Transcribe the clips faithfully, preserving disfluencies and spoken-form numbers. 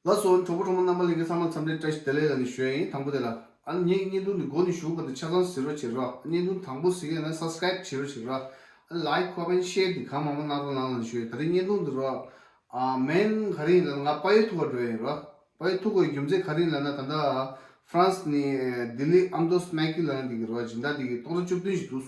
ལགས་སོ། གྲོགས་པོ་གྲོགས་མོ་རྣམ་པ་ལྷན་རྒྱས་ཚང་མ་འཚམས་འདྲི་བཀྲ་ཤིས་བདེ་ལེགས་ལབ་ནས་ཞུ་ཡ་ཡིན། དང་པོ་དེ་ལ་ཨ་ནི་ངའི་བརྙན་ཐུང་འདི་མགོ་ནས་གཞུག་བར་དུ་ཆ་ཚང་གཟིགས་རོགས་བྱེད་རོགས། བརྙན་ཐུང་དང་པོ་གཟིགས་ཡོད་ན་སབ་སི་ཀ་རེབ་བྱེད་རོགས་བྱེད་རོགས། ལའིཀ་ཀོ་མེན་ཤེར་འདི་གང་མང་མང་གནང་རོགས་གནང་ལབ་ནས་ཞུ་ཡ། ད་རིང་བརྙན་ཐུང་འདི་རོགས། ཨ་མེན་ག་རེ་ཡིན་ལབ་ན་ང་དཔལ་ཡུལ་ཐུག་ག་འགྲོ་ཡ་ཡིན་རོགས། དཔལ་ཡུལ་ཐུག་དགོས་རྒྱུ་མཚན་ག་རེ་ཡིན་ལབ་ན་ད་ལྟ་ཧྥ་རན་སི་ནས་ལྡི་ལི་ཨ་མདོ་སྨད་ཀྱི་ལ་འདི་གི་རོགས་སྦྱིན་བདག་འདི་གི་སྟོང་ཕྲག་བཅུ་བདུན་ཞིག་འདུག་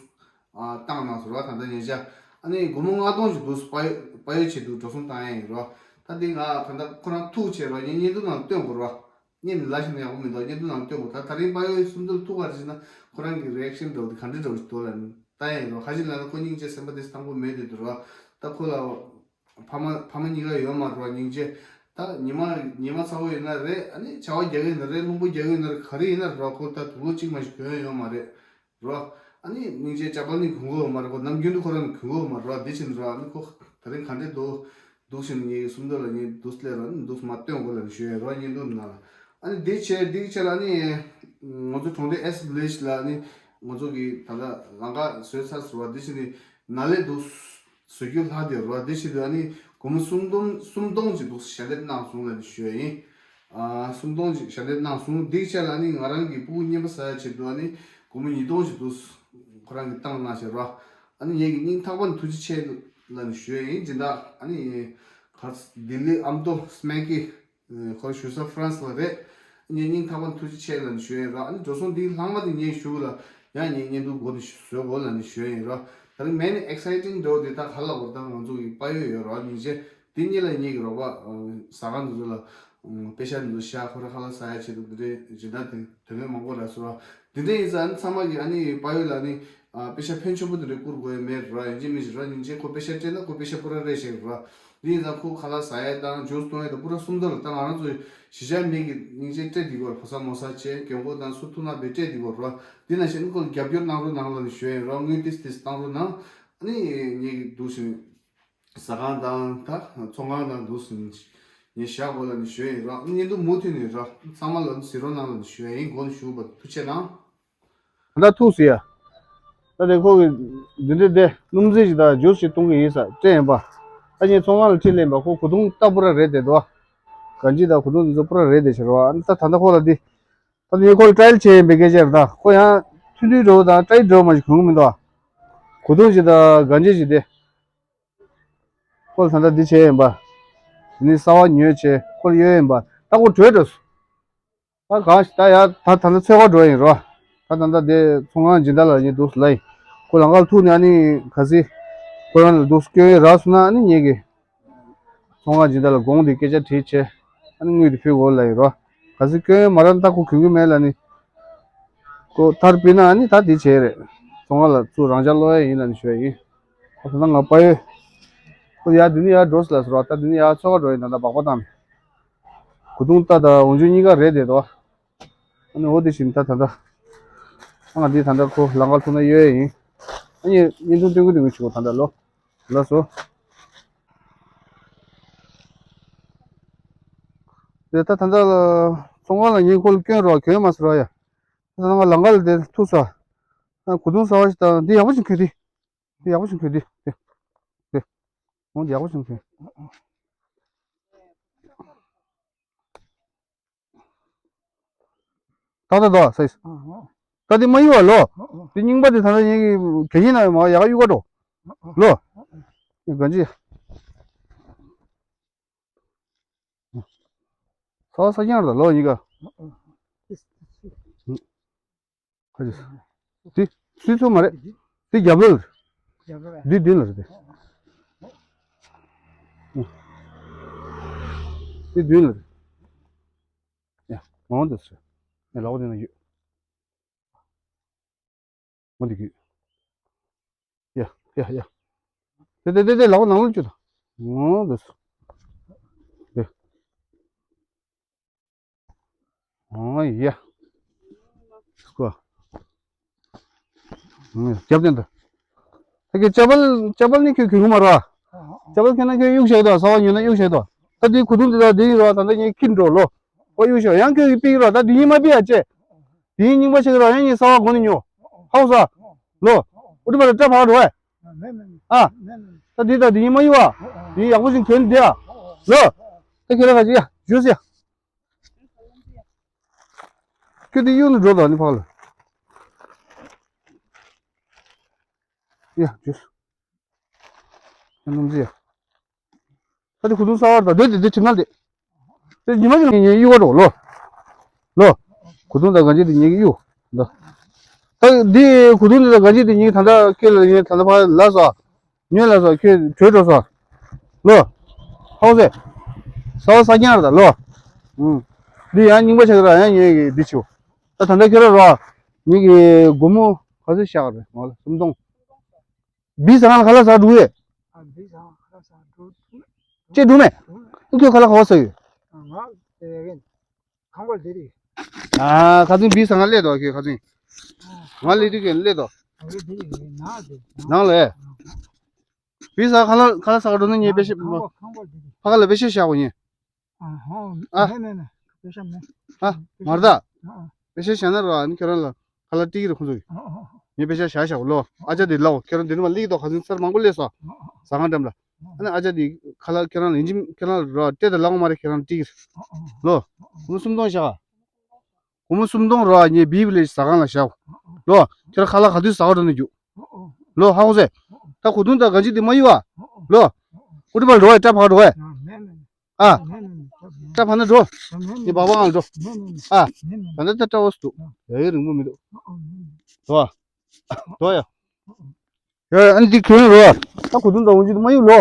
ཨ་བཏང་གནང་སོང་རོགས། ད་ལྟ་ཉེ་ཆར་ཨ་ནི་སྒོར་མོ་ལྔ་སྟོང་ཞིག་འདུག་དཔལ་ཡུལ་དཔལ་ཡུལ་ཆེད་དུ་འགྲོ་སོང་བཏང་ཡ་ཡིན་རོགས། ད་འདི་ང་ད་ལྟ་ཁོ་རང་ཐུག་བྱས་རོགས། ངས་བརྙན་ཐུང་ནང་སྟོན་དགོས་རོགས། བརྙན་ལ་ཞིག་ན་ཡག་པོ་མི་འདུག་བརྙན་ཐུང་ནང་སྟོན་དགོས། ད་ད་རིང་དཔལ་ཡུལ་སུམ་མདོ་ལ་ཐུག་ག་རེ་བྱས་ན་ཁོ་རང་གི་རི་ཨེག་ཤན་འདྲ་བོ་དེ་ག་འདྲ་འདྲ་བོ་ཞིག་འདུག་ལབ་ནས་ལྟ་ཡ་ཡིན་རོགས། ཁ་ཅིག་ལབ་ན་ཁོ་སྙིང་རྗེ་སེམས་པ་དེ་སྤྲང་པོ་མེད་དེ་འདུག་རོགས། ད་ཁོ་ལ་ཕ་མ་ཕ་མ་གཉིས་ཀ་ཡོད་མ་རེད་བ། སྙིང་རྗེ། ད་ཉི་མ་ཉི་མ་ཚ་བོ་ཡིན་ན་རེད། ཨ་ནི་བྱ་བ་རྒྱག་གི་ཡིན་ན་རེད། རླུང་བུ་རྒྱག་གི་ཡིན་ན་རེད། ག་རེ་ཡིན་ན་རེད་བ། ཁོ་ད་དུག་ལོག་གཅིག་མ་ཞིག་གྱོན་ཡོད་མ་རེད་རོ། ཨ་ནི་སྙིང་རྗེ་ཅ་པལ་ནི་གྱོན་གོ་ཡོད་མ་རེད། ཁོ་ནམ་རྒྱུན་དུ་ཁོ་རང་གྱོན་གོ་ཡོད་མ་རེད་བ། འདི་ཕྱིན་རོ། ཨ་ནི་ཁོ་ད་རིང་ག་འདྲས་འདུག་འདུག་ཕྱིན་ངས་སུམ་མདོ་ལ་ངས་འདུག་སླེབས་རོ། ཨ་ནི་འདུག་མ་སྟོན་གོ་ལབ་ནས་ཞུ་ཡ་རོ། བརྙན་ཐུང་ནང་ལ། ཨ་ནི་འདི་བྱས་འདི་བྱས་ལ་ཨ་ནི་ང་ཚོ་གྲོང་སྡེ་ཨེས་བི་ལེ་ཇི་ལ་ཨ་ནི་ང་ཚོ་གི་ད་ལྟ་ལམ་ཁ་བཟོས་ཚར་ཟེར་བ། འདི་ཕྱིན་ནི་ནཱ་ལེ་འདུག་བཟོ་རྒྱུ་ལྷག་དེ་རོ། དེ་བཞིན་དུ་ཨ་ནི་སྒོར་མོ་སུམ་སྟོང་སུམ་སྟོང་ཅིག་འདུག་ཞལ་འདེབས་གནང་སོང་ལབ་ནས་ཞུ་ཡ་ཡིན། ཨ་སུམ་སྟོང་ཅིག་ཞལ་འདེབས་གནང་སོང་། དེའི་ཆ་ལ་ཨ་ནི་ང་རང་གི་སྤུ་གུ་རྔན་པ་ཟ་ཡ་ཆེད་དུ་ཨ་ནི་སྒོར་མོ་ཉིས་སྟོང་ཅིག་འདུག་ཁོ་རང་གིས་བཏང་གནང་བྱས་རོ། ཨ་ནི་ངེད་ཀྱི་སྙིང་ཐག་པ་ནས་ཐུགས་རྗེ་ཆེ་ལབ་ནས་ཞུ་ཡ་ཡིན། སྦྱིན་བདག་ཨ་ནི་ག་ལྡི་ལི་ཨ་མདོ་སྨད་ཀྱི་ཁོ་བཞུགས་ས་ཧྥ་རན་སི་ལ་རེད། ངས་སྙིང་ཐག་པ་ཐུགས་རྗེ་ཆེ་ལབ་ནས་ཞུ་ཡིན་ར། ཨ་ནི་འགྲོ་སོང་འདི་ལྷག་མ་དེ་ངས་ཞུ་ལ་ཡང་ངས་བརྙན་ཐུང་འགོ་དེ་བཟོས་དགོས་ལབ་ནས་ཞུ་ཡིན་ར། ད་རིང་མེན་ཨེག་སའི་ཊིང་འདྲ་བོ་དེ་ད་ག་ལ་བར་ད་ང་ཚོ་གི་དཔལ་ཡུལ་ཡོད་ར། སྙིང་རྗེ། དེ་གཉིས་ལ་ངེད་ཀྱི་རོགས་པ་ཟ་ཁང་འདི་ཚོ་ལ་པེ་ཤ་འདི་ཚོ་བཞག་ཁོ་ར་ཁ་ལག་ཟ་ཡ་ཆེད་དུ་འདི་འདྲའི་སྦྱིན་བདག་དེ་དོན་མེད་མང་པོ་རག་སོང་ར། འདི་འདྲ་ཡིན་ཙང་ཨ་ནི་ཚང་མ་གི་ཨ་ནི་དཔལ་ཡུལ་ལ་ཨ་ནི། ཨ་པེ་ཤ་ཕོན་ཆེན་པོ་དེ་འདྲ་བསྐུར་དགོས་ཡ་མེད་ར། ཡིན་གཅིག་མིན་གཅིག་ར། སྙིང་རྗེ་ཁོ་པེ་ཤ་སྤྲད་ན་ཁོ་པེ་ཤ་པུ་ར་རེ་བཞག་ར། འདི་ཡིན་ཙང་ཁོ་ཁ་ལག་ཟ་ཡ་དང་ཇུས་གཏོང་ཡ་དང་པུ་ར་སུམ་མདོ་ལ་ད་ང་རང་ཚོ་གཞིས་ཆགས་མི་གི་སྙིང་རྗེ་སྤྲད་འདི་གོ། ཕོ་གསར་མོ་གསར་བྱས་གྱོན་གོས་དང་སུ་ཐུག་ན་བེ་སྤྲད་འདི་གོ་ར། འདི་ནང་བཞིན་ཁོ་ལ་རྒྱབ་སྐྱོར་གནང་རོགས་གནང་ལབ་ནས་ཞུ་ཡ་ཡིན་ར། དངུལ་ཏིས་ཏིས་བཏང་རོགས་གནང་། ཨ་ནི་ངེད་ཀྱི་འདུག་ཟིན་ཟ་ཁང་དང་ད་ཚོང་ཁང་དང་འདུག་ཟིན་ངས་བཞག་དགོས་ལབ་ནས་ཞུ་ཡ་ཡིན་ར། བརྙན་ཐུང་མུ་མཐུད་ནས་ར་ཚང་མ་ལ་གཟིགས་རོགས་གནང་ལབ་ནས་ཞུ་ཡ་ཡིན། མགོ་ནས་གཞུག་བར་ཐུགས་རྗེ་གནང་། ད་ལྟ་ཐུག་སོང་ཡ། ད་དེ་ཁོ་གི་འདི་འདྲ་དེ་སྣུམ་རྩི་ཞིག་དང་ཇུས་ཞིག་བཏུང་གི་ཡིན་ས་སྤྲད་ཡིན་པ། ད་ངས་ཚོང་ཁང་ལ་ཁྲིད་ལེན་པ་ཁོ་གོས་ཐུང་ལྟ་བུ་ར་རེད་དེ་དོ། གང་ཅི་དང་གོས་ཐུང་འདི་ཚོ་པུ་ར་རེད་དེ་ཕྱིར་བ། ཨ་ནི་ད་ད་ལྟ་ཁོ་ལ་འདི། ད་ངས་ཁོ་ལ་ཊ་ཡལ་བྱས་ཡིན་པའི་སྐད་ཆ་རེད། ད་ཁོ་ཡང་ཐུང་ཐུང་འགྲོ་དང་ཊ་ཡལ་འགྲོ་མ་ཞིག་གོན་གི་མི་འདུག་ཨ། གོས་ཐུང་ཞིག་དང་གང་ཅི་ཞིག་དེ། ཁོ་ལ་ད་ལྟ་འདི་བྱས་ཡིན་པ། དེ་ནས་གསར་བ་ཉོས་བྱས་ཁོ་ལ་གཡོལ་ཡིན་པ། ད་ཁོ་བྲོས་འགྲོ་སོང་། ད་གང་ཞིག་ད་ཡ་ད་ད་ལྟ་ཚོད་ཁ་འགྲོ་ཡིན་རོ། ད་ད་ལྟ་དེ་ཚོང་ཁང་སྦྱིན་བདག་ལ་ངས་འདུག་སེ་ལབ་ཡིན། ཁོ་ལམ་ཁ་ལ་ཐུག་ནས་ཨ་ནི་གལ་སྲིད་ཁོ་རང་ལ་འདུག་སེ་སྐྱོན་ཡོད་རག་སོང་ན་ཨ་ནི་ངེད་ཀྱི་ཚོང་ཁང་སྦྱིན་བདག་ལ་དགོངས་ཏེ་སྐད་ཆ་དྲིས་བྱས་ཨ་ནི་དངུལ་དེ་ཕུལ་དགོས་ལབ་ཡིན་རོ། གལ་སྲིད་སྐྱོན་ཡོད་མ་རག་ན་ད་ཁོ་གྱོན་གྱི་མེད་ལབ་ནི། ཁོ་མཐར་ཕུད་ན་ཨ་ནི་ད་དེ་བྱས་རེད། ཚོང་ཁང་ལ་ཚུར་རང་འཇགས་སློག་ཡ་ཡིན་ལབ་ནི་ཞུ་ཡ་ཡིན། ཨ་ད་ལྟ་ང་པ་ཡོད། ཁོ་ཡ་དེ་ནི་ཡ་འགྲོ་སི་ལ་ཟེར་བ། ད་དེ་ནི་ཡ་ཚོད་ཁ་འགྲོ་ཡིན། ད་ད་སྦག་པ་བཏང་མེད། གོས་ཐུང་ལྟ་དང་འོན་ཆུ་གཉིས་ཀ་རེད་དེ་དོ། ཨ་ནི་འོ་དེ་བཞིན་ད་ད་ད། ཨ་ང་འདི་ད་ད་ཁོ་ལམ་ཁ་ཐུག་ན་གཡོལ་ཡ་ཡིན། ཨ་ནི་བརྙན་ཐུང་སྟོན་གི་སྟོན་གི་བྱེད་དགོས་ད་ད་ལོ། ལགས་སོ། དེ་ད་ད་ད་ཚོང་ཁང་ལ་ངས་ཁོ་ལ་སྐྱོན་རོགས་གྱོན་མ་ཟེར་བ་ཡ། ད་ང་ལམ་ཁ་ལ་དེ་ཐུག་སོ། ཨ་གོས་ཐུང་གསར་བ་ཞིག་དང་འདི་ཡག་པོ་ཞིག་གྱོན་དེ། འདི་ཡག་པོ་ཞིག་གྱོན་དེ། དེ། དེ། འོ་འདི་ཡག་པོ་ཞིག་གྱོན། ཏག་ཏག་འདུག་ཨ། སའི་ཛི། ད་དེ་མ་གཡུག་བ་ལོ། དེ་རྙིང་པ་དེ་ད་ལྟ་ངེད་ཀྱི་གད་སྙིགས་ནང་མ་ཡག་ག་གཡུག་ག་འགྲོ། ལོ། ངས་གང་ཅི། ས་བ་ས་རྐྱང་རེད་ད་ལོ་གཉིས་ཀ། ཁ་ཅིག་དེ་སུས་ཚུགས་མ་རེད། དེ་རྒྱབ་ལོགས་རེད། རྒྱབ་ལོགས་རེད། འདི་མདུན་ལ་རེད་དེ། འདི་མདུན་ལ་རེད། ཡ། མང་དུ་སོ། ཡ་ལག་པ་དེ་ན་ཡོད། འོ་འདི་གི། ཡ་ཡ་ཡ། དེ་དེ་དེ་དེ་ལག་པ་ནང་ལ་བཅུག་དང་། འོ་འདི་སོ། དེ། ཨོ་ཡ། སྐོ། ཨོ་ཡ། རྒྱབ་དེ་འདི། ད་གི་ཅ་པལ་ཅ་པལ་ནི་ཁྱོད་གྱོན་གི་མ་རེད་བ། ཅ་པལ་གྱོན་ན་ཁྱོད་གཡུག་བཞག་དོ། གསར་པ་ཉོས་ན་གཡུག་བཞག་དོ། ད་དེའི་གོས་ཐུང་འདི་དག་འདི་ཡིན་རོགས། ད་ལྟ་ངས་ཁྱེར་འགྲོ་ལོ། ཁོ་གཡུག་བཞག་ཡང་ཁྱོད་ཀྱིས་ཕིག་རོགས། ད་འདི་ཡིན་མ་ཕིག་ཡ་ཅེ། དེའི་རྙིང་པ་ཞིག་རོགས། ཡང་ངས་གསར་པ་དགོས་ནས་ཉོ། ཧའོ་ས། ལོ། ཨུ་ཏི་མ་ར་སྐྲ་ཕར་འགྲོ་བས། ཨ། ད་འདི་དང་འདི་ཡིན་མ་ཡིན་བ། འདི་ཡག་པོ་ཞིག་གྱོན་འདི་ཨ། ལོ། ད་ཁྱེད་རང་ག་ཅི་ཡ་བཞུགས་ཟེར། ཁྱོད་དེ་གཡུག་ནས་འགྲོ་དང་ནི་ཕག་ལ། ཡ། ཇུས། ཡ་ནམ་ཟི་ཡ། ད་དེ་གོས་ཐུང་གསར་པ་རེད་ད། དེ་དེ་དེ་ཁྲིམས་ནང་དེ། དེ་ཉི་མ་ཉི་མ་ངས་གཡུག་ག་འགྲོ་ལོ། ལོ། གོས་ཐུང་དང་གན་ཇི་དེ་ངས་གཡུག་ད། ད་དེ་གོས་ཐུང་དེ་དང་གན་ཇི་དེ་ངས་ད་ལྟ་ཁྱེད་ལ་ངས་ད་ལྟ་ཕར་ལ་སོ། ཉོས་ལ་སོ་ཁྱོད་བྲོས་འགྲོ་སོ། ལོ། ཧའོ་སེ། ས་བ་ས་རྐྱང་རེད་ད་ལོ། ཨུང་། འདི་ཡང་རྙིང་པ་ཆགས་ཀྱི་ར་ཡང་ཉོས་ཀྱི་འདི་ཆུ། ད་ད་ལྟ་ཁྱེད་ར་རོ། ངེད་ཀྱི་སྒོར་མོ་ག་ཚོད་བཞག་རེད་ང་ལ་སུམ་སྟོང་། བི་ས་གང་ལ་ཁ་ལག་ཟ་འགྲོ་ཡས། ཨ། བི་ས་གང་ལ་ཁ་ལག་ཟ་འགྲོ་ཐུབ་མེད། ཅེས་འགྲོ་མེད། ཁྱོད་ཁ་ལག་ག་བ་ཟ་ཡོད། ང་དེ་གན་ཁང་པ་དེ་རེད། ཨ། ཁ་ཚིང་བི་ས་གང་སླེབས་དོ་ཁྱོད་ཁ་ཚིང་། ང་སླེབས་དུས་ཁྱོད་སླེབས་དོ། ང་དེ་རེད་ནང་དེ། ནང་ལ། བི་ས་ཁ་ལག་ཁ་ལག་ཟ་ག་འགྲོ་ན་ངས་པེ་ཤ་ཁང་པ་ཁང་པ་དེ་རེད། ཕ་ཁ་ལ་པེ་ཤ་བཞག་གོ་ཉེ། ཨ་ཧོ། ཨ། མེད་མེད་མེད། པེ་ཤ་མེད། ཨ། མར་ད། ཨ་ཨ། པེ་ཤ་བཞག་ན་རོ་ཨ་ནི་ཁྱོད་རང་ལ་ཁ་ལག་སྤྲད་ཀྱི་རེད་ཁོང་ཚོ་གིས། ཨ་ཨ། ངས་པེ་ཤ་བཞག་བཞག་གོ་ལོ། ཨ་ཅག་དེ་ལའོ་ཁྱོད་རང་དེ་ནི་མ་སླེབས་ཀྱི་འདུག་ཁ་སང་གསར་མང་པོ་སླེབས་སོ། ཨ་ཨ། ཟ་ཁང་འགྲམ་ལ། ཨ་ནི་ཨ་ཅག་དེ་ཁ་ལག་ཁྱོད་རང་ལ་ཡིན་གཅིག་ཁྱོད་རང་ལ་རོ་སྤྲད་དང་ལའོ་མ་རེད་ཁྱོད་རང་སྤྲད་ཀྱི་རེད། ཨ་ཨ། ལོ། ཨ་ཨ། སྒོར་མོ་སུམ་སྟོང་བཞག་སྒོར་མོ་སུམ་སྟོང་རོ་ཨ་ངས་བི་བི་ལེ་ཟ་ཁང་ལ་བཞག་ལོ། ཁྱོད་རང་ཁ་ལག་ག་དུས་ཟ་ག་འགྲོ་ན་རྒྱུག་ཨ་ཨ། ལོ། ཧ་གོ་སེ། ད་གོས་ཐུང་དང་གན་ཇི་དེ་མ་གཡུག་ཨ། ལོ། ཨུ་ཏི་པ་འགྲོ་བ་སྐྲ་ཕག་འགྲོ་བས། ཨ། སྐྲ་ཕག་ན་འགྲོ། ངའི་སྦག་སྦག་ང་འགྲོ། ཨ། ད་ལྟ་ད་སྐྲ་བོ་སུ་འདུག་ཡ་ཡོད་རིང་པོ་མི་འདུག་དོ། དོ་ཡ། ཡ་ཨ་འདི་གྱོན་རོ། ད་གོས་ཐུང་དང་གན་ཇི་དེ་མ་གཡུག་ལོ།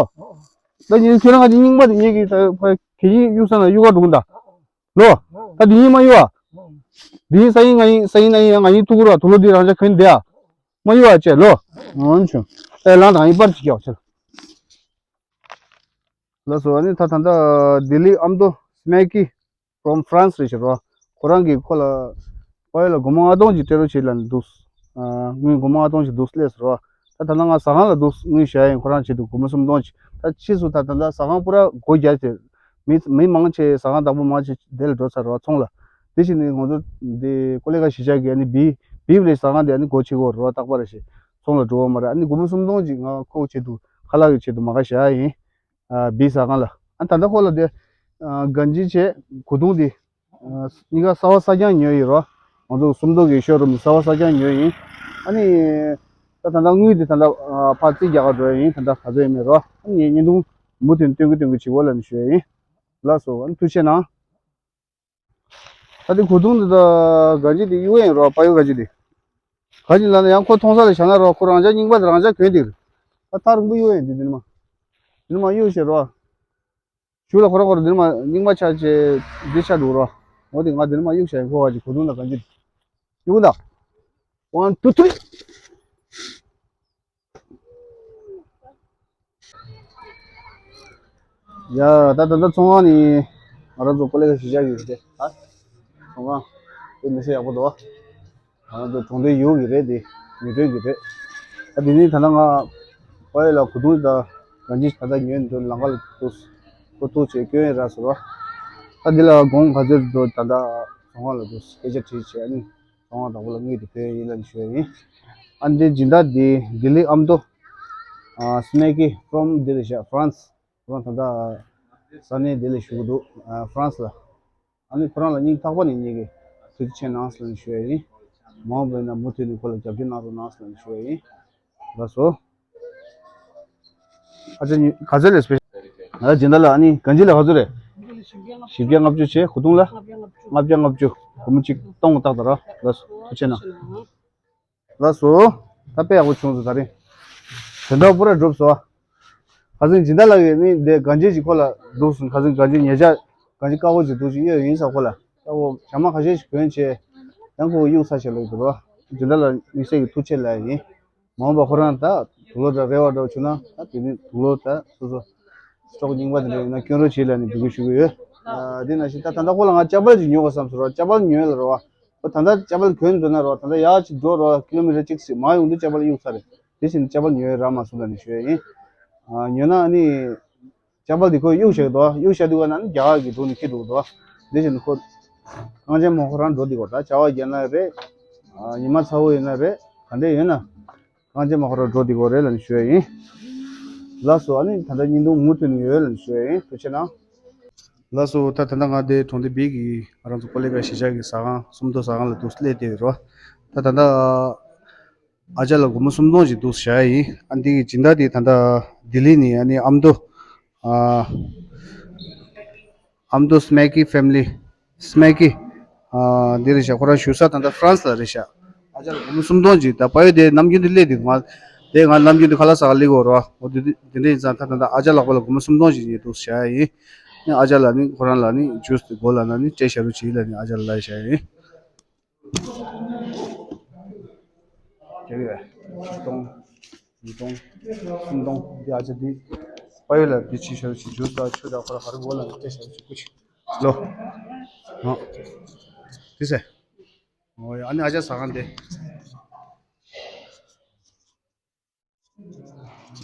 ད་ཉིན་ཁྱེད་རང་ག་དེ་རྙིང་པ་དེ་ངེད་ཀྱི་ད་ཕ་གད་སྙིགས་གཡུག་ས་ན་གཡུག་ག་འགྲོ་གི་ད། ལོ། ད་དེ་གཉིས་མ་གཡུག་ཨ། དེ་གཉིས་ས་ཡིན་ང་ཡིན་ས་ཡིན་ན་ཡིན་ང་གཉིས་ཐུག་གི་རོགས་དུག་ལོག་འདི་རང་ཅག་གོན་བསྡད་ཨ། མ་གཡུག་ཨ་ཅེ་ལོ། འོན་ཆུ། ཨེ་ལང་དང་ཡིན་པར་ཅིག་ཀྱག་ཆེ། ལགས་སོ། ཨ་ནི་ད་ད་ལྟ་ལྡི་ལི་ཨ་མདོ་སྨད་ཀྱི་from France རེད་ཤག་རོ། ཁོ་རང་གིས་ཁོ་ལ་པ་ཡོ་ལ་སྒོར་མོ་ལྔ་སྟོང་ཅིག་སྤྲད་རོགས་བྱེད་ལབ་ནས་འདུག་ཨ། དངུལ་སྒོར་མོ་ལྔ་སྟོང་ཅིག་འདུག་སླེབས་སོང་རོ། ད་ད་ལྟ་ང་ཟ་ཁང་ལ་འདུག་དངུལ་བཞག་ཡིན་ཁོ་རང་ཆེད་དུ་སྒོར་མོ་སུམ་སྟོང་ཅིག་ད་ཕྱིས་སུ་ད་ད་ལྟ་ཟ་ཁང་པུ་ར་སྒོ་རྒྱག་ཚེ། མི་མི་མང་ཆེ་ཟ་ཁང་བདག་པོ་མང་ཆེ་དེ་ལ་འགྲོ་ཚར་རོ་ཚོང་ལ། དེ་བཞིན་ནི་ང་ཚོ་འདི་ཀོ་ལེ་ག་གཞིས་ཆགས་ཀྱི་ཨ་ནི་བི་བི་བི་ལེ་ཟ་ཁང་དེ་ཨ་ནི་སྒོ་ཕྱེ་གོ་རོ་རྟག་པར་ཞིག་ཚོང་ལ་འགྲོ་བ་མ་རེད། ཨ་ནི་སྒོར་མོ་སུམ་སྟོང་ཅིག་ང་ཁོ་ཆེད་དུ་ཁ་ལག་གི་ཆེད་དུ་མ་ག་བཞག་ཡིན། ཨ། བི་ས་གང་ལ། ཨ། ད་ལྟ་ཁོ་ལ་དེ། ཨ། གན་ཇི་བྱས། གོས་ཐུང་དེ། ཨ། གཉིས་ཀ་གསར་པ་གསར་རྐྱང་ཉོས་ཡིན་རོ། ང་ཚོ་སུམ་མདོ་གི་ཤོ་རུམ་གསར་པ་གསར་རྐྱང་ཉོས་ཡིན། ཨ་ནི། ད་ད་ལྟ་དངུལ་དེ་ད་ལྟ། ཨ། ཕར་རྩིས་རྒྱག་ག་འགྲོ་ཡ་ཡིན་ད་ལྟ་ག་ཚོད་ཡིན་མེད་རོ། ཨ་ནི་ངས་བརྙན་ཐུང་མུ་མཐུད་སྟོན་གི་སྟོན་གི་བྱེད་དགོས་ལབ་ནས་ཞུ་ཡ་ཡིན། ལགས་སོ། ཨ་ནི་ཐུགས་རྗེ་གནང་། ད་དེ་གོས་ཐུང་འདི་དང་གན་ཇི་འདི་གཡུག་ཡིན་རོ། པ་ཡོ་གན་ཇི་འདི། ག་ཅི་ལབ་ན་ཡང་ཁོ་མཐོང་ས་ལ་བཞག་ན་རོ་ཁོ་རང་ཅག་རྙིང་པ་དེ་རང་ཅག་གྱོན་འདི་རེད། ད་ཐག་རིང་པོ་གཡུག་ཡིན་འདི་འདི་ནི་མ། འདི་ནི་མ་གཡུག་བྱེད་རོ། གཞུག་ལ་ཁོ་རང་ཁོ་རང་འདི་ནི་མ་རྙིང་པ་ཆགས་བྱས་འདི་ཆགས་འདུག་རོ། འོ་དེ་ང་འདི་ནི་མ་གཡུག་བྱེད་ཁོ་ག་ཅི་གོས་ཐུང་དང་གན་ཇི་འདི། གཡུག་ད། One, two, three. ཡ། ད་ད་ལྟ་ཚོང་ཁང་ནི་ང་རང་ཚོ་ཀོ་ལེ་ག་གཞིས་ཆགས་ཀྱི་རེད་དེ། ཨ། ཚོང་ཁང་དེ་མི་སེ་ཡག་པོ་འདུག་ང་རང་ཚོ་གྲོང་སྡེ་ཡུལ་གྱི་རེད་དེ། མི་གྲོས་ཀྱི་རེད། ད་དེ་ནི་ད་ལྟ་ང་པ་ཡོ་ལ་གོས་ཐུང་དང་གན་ཇི་ད་ལྟ་ཉོས་འདུག་ལམ་ཁ་ལ་འདུག་ཁོ་ཐུག་བྱས་སྐྱོན་ཡིན་ར་ཟེར་བ། ད་འདི་ལ་དགོངས་ག་ཚོད་འགྲོ་ད་ལྟ་ཚོང་ཁང་ལ་འདུག་སྐད་ཆ་དྲིས་བྱས་ཨ་ནི། ཚོང་བདག་པོ་ལ་དངུལ་དེ་ཕུལ་ཡིན་ལབ་ནས་ཞུ་ཡ་ཡིན། ཨ་འདི་སྦྱིན་བདག་འདི་ལྡི་ལི་ཨ་མདོ། ཨ། སྨད་ཀྱི་from འདི་རེད་ཤག France། ཁོ་རང་ད་ལྟ་ས་གནས་འདི་ལ་བཞུགས་འདུག་ཨ། France ལ། ཨ་ནི་ཁོ་རང་ལ་སྙིང་ཐག་པ་ནས་ངེད་ཀྱིས་ཐུགས་རྗེ་ཆེ་གནང་ལབ་ནས་ཞུ་ཡ་ཡིན། མ་འོངས་པ་ཡིན་ན་མུ་མཐུད་ནས་ཁོ་ལ་རྒྱབ་སྐྱོར་གནང་རོགས་གནང་ལབ་ནས་ཞུ་ཡ་ཡིན། ལགས་སོ། ཨ་ཅག་གཉིས་ག་ཚོད་ལས་སྤེ། ང་ལ་སྦྱིན་བདག་ལ་ཨ་ནི་གན་ཇི་ལ་ག་ཚོད་རེད། བཞི་བརྒྱ་ལྔ་བཅུ་བྱས་གོས་ཐུང་ལ། ལྔ་བརྒྱ་ལྔ་བཅུ། སྒོར་མོ་གཅིག་སྟོང་བཏགས་དང་ར། ལགས་སོ་ཐུགས་རྗེ་ཆེ་གནང་། ལགས་སོ། ད་དཔེ་ཡག་པོ་བྱུང་སོང་ད་རིང་། དོན་དག་པུ་ར་འགྲུབ་སོང་། ཁ་སང་སྦྱིན་བདག་ལགས་ཀྱིས་ནི་དེ་གན་ཇི་ཅིག་ཁོ་ལ་འདུག་སོང་ཁ་སང་གན་ཇི་ཉེ་ཆར་གན་ཇི་དཀར་པོ་ཅིག་འདུག་ཅིག་གཡོག་ཡིན་ས་ཁོ་ལ་ད་ཁོ་ཞྭ་མོ་ཁ་ཤས་ཤིག་གྱོན་བྱས་ཡང་ཁོ་གཡུག་ས་བྱས་ལ་འདུག་རོ། སྦྱིན་བདག་ལགས་དམིགས་བསལ་གྱི་ཐུགས་རྗེ་ཆེ་ལབ་ཡ་ཡིན། མ་འོངས་པ་ཁོ་རང་ད་དུག་ལོག་དང་རེ་བ་འདྲ་བོ་བྱུང་ན་ད་དེ་ནི་དུག་ལོག་ད་སོ་སོ་སི་ཊོག་རྙིང་པ་དེ་འདྲ་ཡིན་ན་སྐྱོན་རོགས་བྱེད་ལབ་ནས་འབོད་སྐུལ་ཞུ་གི་ཡོད། ཨ། དེ་ནང་བཞིན་ད་ད་ལྟ་ཁོ་ལ་ང་ཅ་པལ་ཅིག་ཉོ་དགོས་བསམ་སོང་རོ། ཅ་པལ་ཉོས་ལ་རོ། ཁོ་ད་ལྟ་ཅ་པལ་གྱོན་འགྲོ་ན་རོ་ད་ལྟ་ཡར་ཅིག་འགྲོ་རོ་ཀི་ལོ་མི་ཊར་གཅིག་ཙམ་མར་ཡོང་དུས་ཅ་པལ་གཡུག་ཚར་རེད། དེ་བཞིན་ཅ་པལ་ཉོས་རག་མ་སོང་ལབ་ནས་ཞུ་ཡ་ཡིན། ཨ། ཉོས་ན་ཨ་ནི། ཅ་པལ་འདི་ཁོས་གཡུག་བཞག་འདུག་གཡུག་བཞག་དུས་ག་ན་ནི་རྒྱ་གར་གྱི་འདུག་ནི་ཁྱེར་འདུག་འདུག་དེ་བཞིན་ཁོ། གངས་ཅན་མ་ཁོ་རང་འགྲོ་འདི་གོ་ད་བྱ་བ་རྒྱག་ན་རེད། ཨ། ཉི་མ་ཚ་བོ་ཡིན་ན་རེད་ག་འདྲས་ཡོད་ན། གངས་ཅན་མ་ཁོ་རང་འགྲོ་འདི་གོ་རེད་ལབ་ནས་ཞུ་ཡ་ཡིན། ལགས་སོ་ཨ་ནི་ད་ལྟ་བརྙན་ཐུང་མུ་མཐུད་ནས་ཡོད་ལབ་ནས་ཞུ་ཡ་ཡིན་ཐུགས་རྗེ་གནང་། ལགས་སོ། ད་ད་ལྟ་ང་དེ་གྲོང་སྡེ་བི་གི་ང་རང་ཚོ་ཀོ་ལི་གྷལ་གཞིས་ཆགས་ཀྱི་ཟ་ཁང་སུམ་མདོ་ཟ་ཁང་ལ་འདུག་སླེབས་བསྡད་ཡོད་རེད་བ། ད་ད་ལྟ་ཨ་ཅག་ལ་སྒོར་མོ་སུམ་སྟོང་ཞིག་འདུག་བཞག་ཡིན། ཨ་འདི་གི་སྦྱིན་བདག་དེ་ད་ལྟ་ལྡི་ལི་ནས་ཨ་ནི་ཨ་མདོ་ཨ་ཨ་མདོ་སྨད་ཀི་ཕེ་མི་ལི། སྨད་ཀི། ཨ་འདི་རེད་ཤག་ཁོ་རང་བཞུགས་ས་ད་ལྟ་ཧྥ་རན་སི་ལ་རེད་ཤག་ཨ་ཅག་ལ་སྒོར་མོ་སུམ་སྟོང་ཅིག་ད་པ་ཡོད་དེ་ནམ་རྒྱུན་དུ་སླེབས་དུས་ང་དེ་ང་ནམ་རྒྱུན་དུ་ཁ་ལག་ཟ་ག་སླེབས་ཀྱི་ཡོད་རེད་བ། འོ་དེ་དེ་འདྲ་ཡིན་ཙང་ད་ད་ལྟ་ཨ་ཅག་ལགས་པ་ལ་སྒོར་མོ་སུམ་སྟོང་ཅིག་ཉོས་འདུག་བཞག་ཡིན། ཨ་ནི་ཨ་ཅག་ལ་ནི་ཁོ་རང་ལ་ནི་ཇུས་དེ་དགོས་ལབ་ན་ནི་སྤྲད་བཞག་རོགས་བྱེད་ལབ་ནི་ཨ་ཅག་ལ་ལབ་བཞག་ཡིན། རྒྱག་གི་རེད། ཆིག་སྟོང་། ཉིས་སྟོང་། སུམ་སྟོང་། འདི་ཨ་ཅག་འདི་པ་ཡོད་ལ་འདི་ཕྱི་བཞག་རོགས་བྱེད། ཇུས་དང་ཆུ་དང་ཁོ་རང་ག་རེ་དགོས་ལབ་ན་སྤྲད་བཞག་རོགས་བྱེད། སྐུ་མཁྱེན། ལོ། ཨ། དེ་ཟེར། ཨོ་ཡ། ཨ་ནི་ཨ་ཅག་ཟ་ཁང་དེ།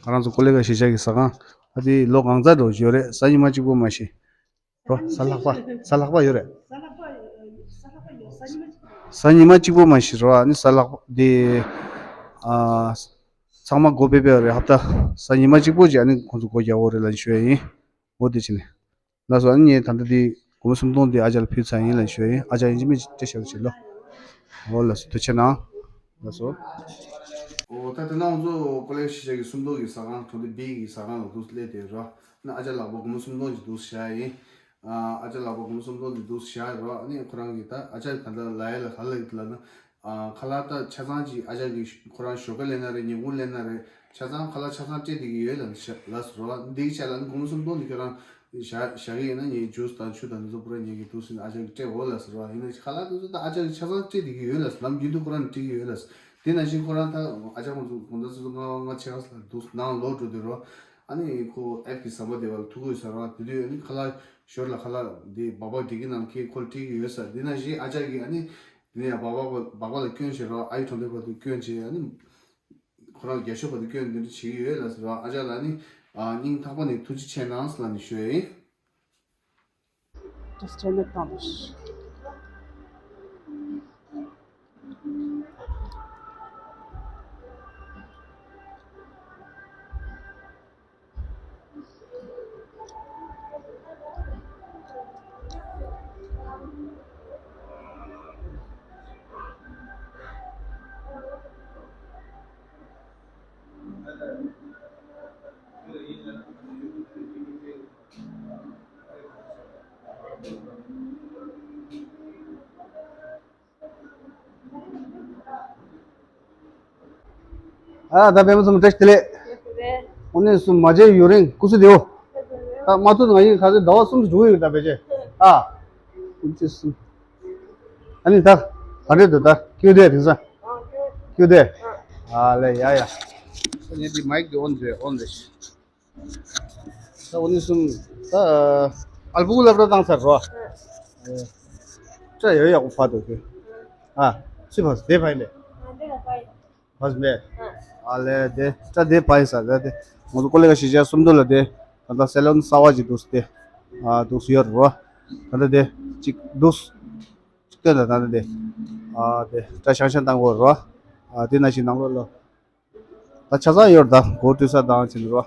ང་རང་ཚོ་ཀོ་ལི་གྷལ་གཞིས་ཆགས་ཀྱི་ཟ་ཁང་། ཨ་དེ་ལོ་གང་ཙམ་འགྲོ་བཞིན་ཡོད་རེད། གཟའ་ཉི་མ་གཅིག་པོ་མ་གཞི། རོ། གཟའ་ལྷག་པ། གཟའ་ལྷག་པ་ཡོད་རེད། གཟའ་ཉི་མ་གཅིག་པོ་མ་གཞི་རོ། ཨ་ནི་གཟའ་ལྷག་པ་དེ། ཨ། ཚང་མ་སྒོ་ཕྱེ་ཕྱེ་རེད། ཧབ་ཏ་གཟའ་ཉི་མ་གཅིག་པོ་ཅིག་ཨ་ནི་ཁོང་ཚོ་སྒོ་རྒྱག་འོ་རེད་ལབ་ཞུ་ཡ་ཡིན། འོ་དེ་བྱས་ནས། ལགས་སོ། ཨ་ནི་ངས་ད་ལྟ་འདི་སྒོར་མོ་སུམ་སྟོང་འདི་ཨ་ཅག་ལ་ཕུལ་ཚར་ཡིན་ལབ་ཞུ་ཡ་ཡིན། ཨ་ཅག་ཡིན་གཅིག་མིན་གཅིག་སྤྲད་བཞག་རོགས་བྱེད་ལོ། འོ་ལགས་སོ། ཐུགས་རྗེ་གནང་། ལགས་སོ། འོ་ད་དེ་ན་ང་ཚོ་ཀོ་ལི་གྷལ་གཞིས་ཆགས་ཀྱི་སུམ་མདོ་གི་ཟ་ཁང་གྲོང་སྡེ་བི་གི་ཟ་ཁང་ལ་འདུག་སླེབས་བསྡད་རོ། ཨ་ཅག་ལགས་པ་སྒོར་མོ་སུམ་སྟོང་ཅིག་འདུག་བཞག་ཡིན། ཨ་ཅག་ལགས་པ་སྒོར་མོ་སུམ་སྟོང་ཅིག་འདུག་བཞག་རོ། ཨ་ནི་ཁོ་རང་གིས་ད་ཨ་ཅག་ད་ལྟ་ལབ་ཡ་ལ་ག་ལབ་ཡོད་ལབ་ན། ཨ་ཁ་ལག་ད་ཆ་ཚང་ཅིག་ཨ་ཅག་གིས་ཁོ་རང་ཞོགས་ཀ་ལེན་ན་རེད། ཉིན་གུང་ལེན་ན་རེད། ཆ་ཚང་ཁ་ལག་ཆ་ཚང་སྤྲད་བསྡད་ཀྱི་ཡོད་ལབ་ལབ་ཟེར་བ། འདི་གི་ཆ་ལ་ནི་སྒོར་མོ་སུམ་སྟོང་འདི་ཁྱོད་རང་བཞག་བཞག་གི་ཡིན་ན་ངས་ཇུས་དང་ཆུ་དང་འདི་ཚོ་པུ་ར་ཉོ་གི་འདུག་ཟེར་ནས་ཨ་ཅག་གིས་སྤྲད་འོ་ལབ་ཟེར་བ། ཡིན་ན་ཁ་ལག་འདི་ཚོ་ད་ཨ་ཅག་གིས་ཆ་ཚང་སྤྲད་བསྡད་ཀྱི་ཡོད་ལབ་ཟེར། ནམ་རྒྱུན་དུ་ཁོ་རང་ནས་སྤྲད་ཀྱི་ཡོད་ལབ་ཟེར། དེ་ནང་བཞིན་ཁོ་རང་ད་ཨ་ཅག་ཁོང་ཚོ་དགོང་དག་ཆུ་ཚོད་ལྔ་པ་ལྔ་ཕྱེད་ཀ་ཙམ་ལ་འདུག་ནང་ལོག་འགྲོ་དུས་རོ། ཨ་ནི་ཁོ་ཨེབ་ཀྱི་ཟམ་པ་དེ་བ་ལ་ཐུག་གི་ཡོད་ཟེར་བ། དེ་དུས་ཨ་ནི་ཁ་ལག་ཞོར་ལ་ཁ་ལག་འདི་སྦག་སྦག་སྒྲིག་གི་ནང་ཁྱེད་ཁོ་ལ་སྤྲད་ཀྱི་ཡོད་ཟེར། དེ་ནང་བཞིན་ཨ་ཅག་གིས་ཨ་ནི། དེ་ནས་ཡང་སྦག་སྦག་སྦག་སྦག་ལ་སྐྱོན་བྱེད་རོགས། ཨ་ཡི་གྲོང་སྡེ་བར་དུ་སྐྱོན་བྱེད། ཨ་ནི་ཁོ་རང་རྒྱ་ཤོད་བར་དུ་སྐྱོན་འདི་འདྲ་བྱེད་ཀྱི་ཡོད་ལབ་ཟེར་རོགས། ཨ་ཅག་ལ་ནི་ཨ་སྙིང་ཐག་པ་ནས་ཐུགས་རྗེ་ཆེ་གནང་ཟེར་ལབ་ནས་ཞུ་ཡ་ཡིན། Just turn it on. ཨ་ད་པད་མ་ཚང་མ་བཀྲ་ཤིས་བདེ་ལེགས། དངོས་གནས་སུ་མ་མཇལ་ཡུན་རིང་། སྐུ་གཟུགས་བདེ་པོ། ད་མ་ཐུག་ང་ཡིན་ཁ་སང་ཟླ་བ་གསུམ་དུ་འགྲོ་གི་ཡོད་ད་བེ་ཅེ། ཨ། སྐུ་མཁྱེན་གསུམ། ཨ་ནི་ད་ག་འདྲས་འདུག་ད་ཁྱོད་བདེ་དེང་སང་། ཁྱོད་བདེ། ཨ་ལེ་ཡ་ཡ། ངས་འདི་མའིག་འདི་ཨོན་རེད་ཨོན་རེད། ད་འོ་ནི་གསུམ། ད་ཨལ་པོ་ལབ་ར་བཏང་ཚར་རོ། ཨ། ཡོད་ཡག་པོ་ཕར་འདུག་གི། ཨ། ཚུར་ཕར་དེ་ཕར་ཡིན་པས། ཕར་མེད། ཨ་ལེ་དེ་ད་དེ་ཕར་ཡིན་ས་རེད་དེ། ང་ཚོ་ཀོ་ལི་གྷལ་གཞིས་ཆགས་སུམ་མདོ་ལ་དེ་ད་ལྟ་སེ་ལོན་གསར་པ་ཅིག་འདུག་སྟེ། ཨ་འདུག་ཡོད་རོ། ད་ལྟ་དེ་གཅིག་འདུག་གཅིག་སྟོན་ད་ད་ལྟ་དེ། ཨ་དེ་ད་ཤང་ཤང་བཏང་དགོས་རོ། ཨ་དེ་ནང་བཞིན་ནང་ལོགས་ལ། ད་ཆ་ཚང་ཡོད་རེད། ད་སྒོ་བཀྲུ་ས་དང་བྱས་ནས་རོ།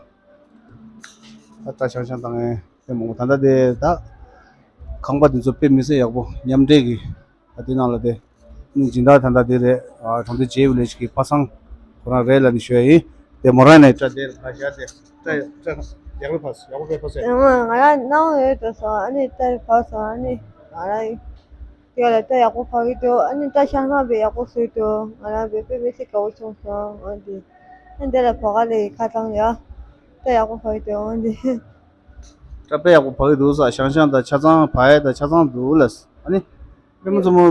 ད་ད་ཤང་ཤང་བཏང་ངས་དེ་མང་པོ་ད་ལྟ་དེ་ད་ཁང་པ་དེ་ཚོ་དཔེ་མི་སྲིད་ཡག་པོ་མཉམ་འབྲེལ་གྱི། ད་དེ་ནང་ལ་དེ་ནི་སྦྱིན་བདག་ད་ལྟ་དེ་རེད། ཨ་གྲོང་སྡེ་ཇེ་ཝི་ལེཇ་གི་པ་སངས་ཁོ་རང་རེད་ལབ་ནས་ཞུ་ཡ་ཡིན། དེ་མོ་རང་ནས་སྐྲ་དེ་ཕར་བཞག་སྟེ་སྐྲ་སྐྲ་ཡག་པོ་ཕར་ཡག་པོ་དཔེ་ཕར་ཟེར། ང་ང་རང་སྣང་ཡོད་དོ་སོང་། ཨ་ནི་སྐྲ་ཕར་སོང་། ཨ་ནི་ང་རང་དེ་ལ་སྐྲ་ཡག་པོ་ཕར་གི་འདུག་ཨ་ནི་སྐྲ་ཤང་ཤང་བས་ཡག་པོ་བཟོས་འདུག་ང་རང་བས་དཔེ་མི་སྲིད་དགའ་བོ་བྱུང་སོང་། འོན་ཏེ་ཨ་ནི་དེ་ལ་བ་ག་ལའི་ཁ་ཚང་ཡ་སྐྲ་ཡག་པོ་ཕར་གི་འདུག་འོན་ཏེ། སྐྲ་དཔེ་ཡག་པོ་ཕར་གི་འདུག་ས། ཤང་ཤང་དང་ཆ་ཚང་བ་ཡ་དང་ཆ་ཚང་འདུག་ལ། ཨ་ནི་པད་མ་མཚོ་མོ་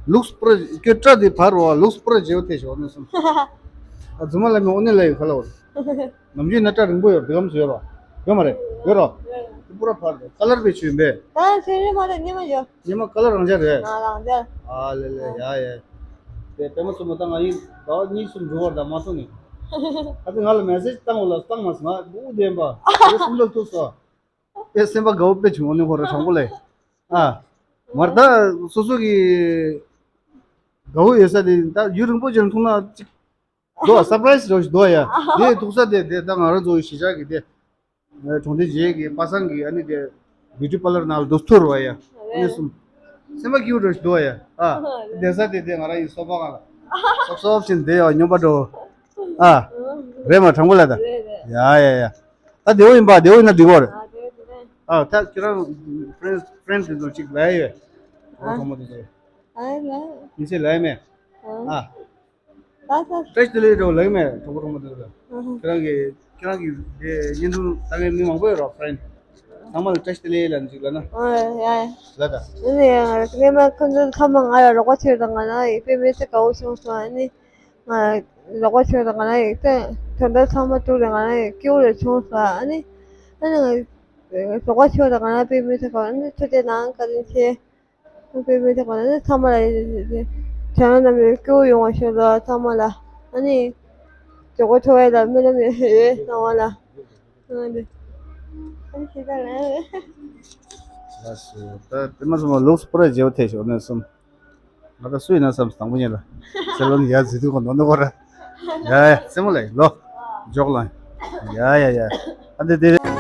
ལུགས་པུ་ར་ཁྱོད་སྐྲ་དེ་ཕར་རོ། ལུགས་པུ་ར་ཇེ་ཝི་ཐེ་ཞོ་ནི་སོང་། ཨ་རྫུན་མ་ལ་མི་ཨོ་ནི་ལ་ཡོད་ཁ་ལ་བོར། ནམ་རྒྱུན་ན་སྐྲ་རིང་པོ་ཡོད་འདི་གམ་སུ་ཡོད་རོ། ཡོད་མ་རེད། ཡོད་རོ། དེ་པུ་ར་ཕར་རོ། ཁ་ལར་བེ་ཆུ་ཡིན་པས། ད་ཚེ་རིང་མ་རེད། ཉི་མ་ཡོད། ཉི་མ་ཁ་ལར་རང་འཇགས་རེད། ང་རང་འཇགས། ཨ་ལེ་ལེ་ཡ་ཡ། དེ་པད་མ་མཚོ་མོ་ད་ང་ཡིན་ཟླ་བ་གཉིས་གསུམ་འགྲོ་བར་ད་མ་ཐུག་ནི། ཨ་ཙི་ང་ལ་མེ་སེ་ཇི་བཏང་འོ་ལ་བཏང་མ་སོང་། ང་འུ་བདེན་པ་རེ་སུམ་ལ་ཐུག་སོ། ཨེ་སེམས་པ་དགའ་བོ་དཔེ་བྱུང་། ཨོ་ནི་ཧོ་ར་དྲང་པོ་ལས། ཨ། མར་ད་སོ་སོ་གི་དགའ་བོ་ཡོད་ས་དེ་ད་ཡུན་རིང་པོ་ཅིག་ཐུག་ན་ཅིག་འདུག་ཨ། སར་པ་རའི་སི་འདྲ་བོ་ཞིག་འདུག་ཨ། ཡ་དེ་ཐུག་ས་དེ་དེ་ད་ང་རང་ཚོ་གི་གཞིས་ཆགས་ཀྱི་དེ་གྲོང་སྡེ་རྗེས་ཀྱི་པ་སངས་ཀྱི་ཨ་ནི་དེ་ བིའུ་ཊི་པར་ལར་ནང་ལ་འདུག་ཐུར་བ་ཡ། ཨ་ནི་གསུམ། སེམས་པ་སྐྱིད་པོ་འདྲ་ཞིག་འདུག་བ་ཡ། ཨ། བསྡད་ས་དེ་དེ་ང་རང་ཡི་སོ་པ་གང་ལ། སོབ་སོབ་བྱས་ནས་བསྡད་ཡོད་སྨྱོན་པ་འདྲ་བོ། ཨ། རེད་མ། དྲང་པོ་ལབ་ད། རེད་རེད། ཡ་ཡ་ཡ། ད་བདེ་བོ་ཡིན་པ། བདེ་བོ་ཡིན་ན་འགྲིག་གོ་རེད། ཨ། བདེ་བོ་འདུག་ཨ། ད་ཁྱེད་རང་ཕྲེན་ཕྲེན་དེ་ཚོ་གཅིག་ལབ་ཡོད། ཨ། གྲོགས་མོ་དེ་ཚོ། ཨ་ལ། མི་ཚེ་ལབ་ཡོད་མེད། ཨ། ཨ། ད་ད། བཀྲ་ཤིས་བདེ་ལེགས་འདྲ་བོ་ལབ་ཡོད་མེད། གྲོགས་པོ་གྲོགས་མོ་དེ་ཚོ་ལ། ཨ་ཧ། ཁྱེད་རང་གི་ཁྱེད་རང་གི་དེ་བརྙན་ཐུང་ལྟ་མཁན་མི་མང་པོ་ཡོད་རེད་ཕྲེན། ཚང་མ་ལ་བཀྲ་ཤིས་བདེ་ལེགས་ལབ་འཇུག་ལབ་ན། ཨ་ཡ་ཡ། ལབ་ད། ཨ་ནི་ཡ་ང་རང་སྔས་མ་ཁོང་ཚོ་ཚང་མ་ང་ལ་རོགས་པ་བྱས་དང་། ང་ན་ཡི་དཔེ་མི་སྲིད་དགའ་བོ་བྱུང་སོང་། ཨ་ནི། ང་རོགས་པ་བྱས་དང་། ང་ན་ཡི་དེ་དོན་དག་ཚང་མ་ཐུག་རེད། ང་ན་ཡི་སྐྱིད་པོ་རེ་བྱུང་སོང་། ཨ་ནི། ཨ་ནི་ང་རོགས་པ་བྱས་དང་། ང་ན་དཔེ་མི་སྲིད་དགའ་བོ། ཨ་ནི་ཐུགས་རྗེ་གནང་། བཀའ་དྲིན་ཆེ། དཔེ་མི་སྲིད་དགའ་བོ། ཨ་ནི་ཚང་མ་ལ་ཡི་དེ་དེ་དེ་རྣམས་ཡོད་སྐྱིད་པོ་ཡོང་བ་ཞུ་ལ། ཚང་མ་ལ། ཨ་ནི་མགྱོགས་པོ་ཐུག་ཡ་ལ་སྨོན་ལམ་ཡོད་གནང་བ་ལ། ཨ་ནི། ཨ་ནི་ཞེ་དྲག་ལ། ལགས་སོ། ད་དེ་མ་སོང་བ་ལུགས་སུ་པུ་ར་བརྗེ་བོ་ཐེ་ཞོག་ནས་སོང་། ང་ད་སུ་ཡིན་ན་བསམ་དང་པོ་ཉིད་ལ། ཚེ་ལོ་ནི་ཡ་ཟི་དུ་གོ་ནོ་ནོ་གོ་ར། ཡ་ཡ་སེ་མོ་ལ་ཡིན་ལོ། འཇོག་ལ། ཡ་ཡ་ཡ། ཨ་དེ་དེ།